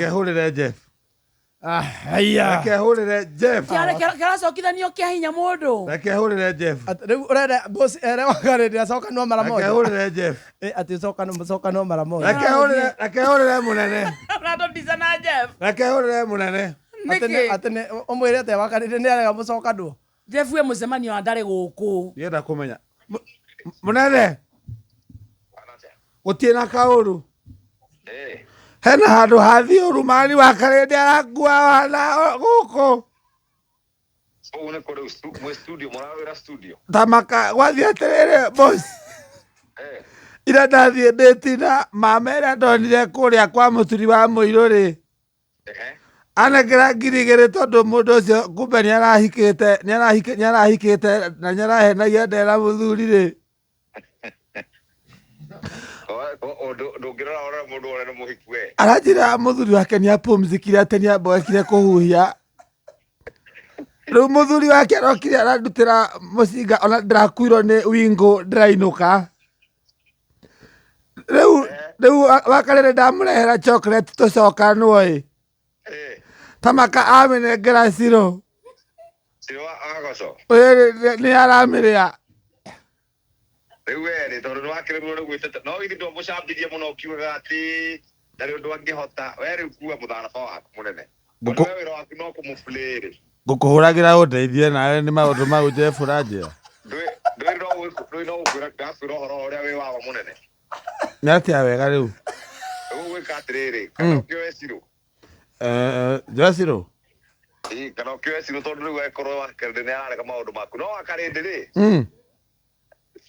Reke hũrĩre Jeff. Ah, haiya. Reke hũrĩre Jeff. Kĩracokithanio kĩa hinya mũndũ. Reke hũrĩre Jeff. Rĩu ũrenda boss ere wakarĩndĩ acokanwo mara Reke moja. hũrĩre Jeff. Eh, atĩ ũcokanwo mũcokanwo mara moja. Reke hũrĩre mũnene. Ũratũtica na Jeff. Reke hũrĩre mũnene. Atĩ nĩ- Nĩkĩ? atĩ nĩ ũmwĩre atĩa wakarĩndĩ nĩ arega mũcokanwo. Jeff wĩ mũcemanio wa ndarĩ gũkũ. Ndienda kũmenya. Mũnene. Gũtirĩ na kaũru. Hena handũ hathiĩ ũru mani wa karĩndĩ arakua wana gũkũ. Ũguo nĩ kũrĩ mwĩ studio mũrawĩra studio. Tamaka gwathiĩ atĩrĩrĩ boss. Ira ndathiĩ ndĩtina mama ĩrĩa ndonire kũrĩa kwa mũturi wa mũirũ rĩ. Anengera 2000 tondũ mũndũ ũcio kumbe nĩarahikĩte nĩarahikĩte na nĩarahenagia ndena mũthuri rĩ. Ndũngĩrora ũrore mũndũ wone nĩ mũhiku we. Aranjĩra mũthuri wake nĩapumzikire atĩ nĩamboekire kũhuhia. Rĩu mũthuri wake arokire arandutĩra mũcinga ona ndĩrakuirwo nĩ wingũ ndĩrainũka. Rĩu wakarĩrĩ ndamũrehera chocolate tũcokanwo ĩ. Tamaka amĩnengera Ciro. Ciro wa Agoco. Nĩ aramĩrĩa. Rĩu we rĩ tondũ nĩ wakĩrĩrwo nĩ gwĩtete no githĩ ndwamũcambithia mũno ũkiugaga atĩ ndarĩ ũndũ angĩhota we rĩu kua mũtharaba waku mũnene. Tondũ we wĩra waku no kũmũplay rĩ. Ngũkũhũragĩra ũndeithie nawe nĩ maũndũ mau Jeff ũranjĩra. Ndũĩ no gũkwĩra ndakwĩra ũhoro ũrĩa wĩ wawa mũnene. Nĩ atĩa wega rĩu? Ũgwĩka atĩrĩrĩ kana ũkĩoe Ciro. Njoe Ciro? Ĩĩ kana ũkĩoe Ciro tondũ rĩu angĩkorwo Wakarĩndĩ nĩ ararega maũndũ maku no Wakarĩndĩ rĩ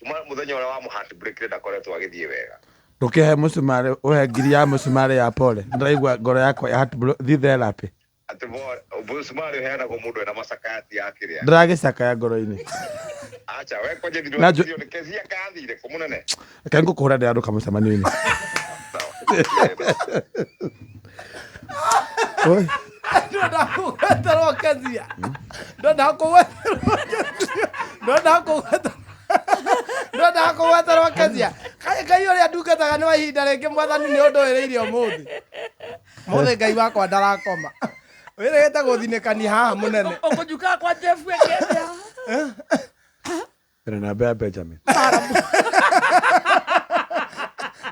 kuma mũthenya ũrĩa wa mũheartbreak ndakoretwo agĩthiĩ wega. Ndũkĩhe mũcumarĩ ũhe ngiri ya mũcumarĩ ya pole. Ndĩraigua ngoro yakwa ya heartbro thiĩ therapy. Atĩ mũcumarĩ ũheanagwo mũndũ ena macakaya ti ya kĩrĩa. Ndĩragĩcakaya ngoro-inĩ. Acha we kwanja ndiro nĩ Kezia kathire kũ mũnene. Reke ngũkũhũra ndĩrandũka mũcemanio-inĩ. Oi. Ndona kũgweterwo Kezia. Ndona kũgweterwo Kezia. Ndona kũgweterwo Ndona kũgweterwo Kezia. Kai Ngai ũrĩa ndungataga nĩ wa ihinda rĩngĩ mwathani nĩ ũndũĩrĩire ũmũthĩ. Mũthĩ Ngai wakwa ndarakoma. Wĩrĩgĩte gũthinĩkania haha mũnene. Ũkũnjukaga kwa Jeff ĩkĩatĩa? Ĩno namba ya Benjamin.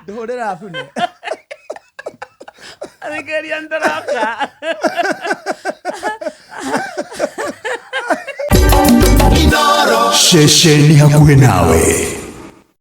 Ndũhũrĩra bune. Thikĩrĩria ndĩroka. Ceceni hakuhĩ nawe.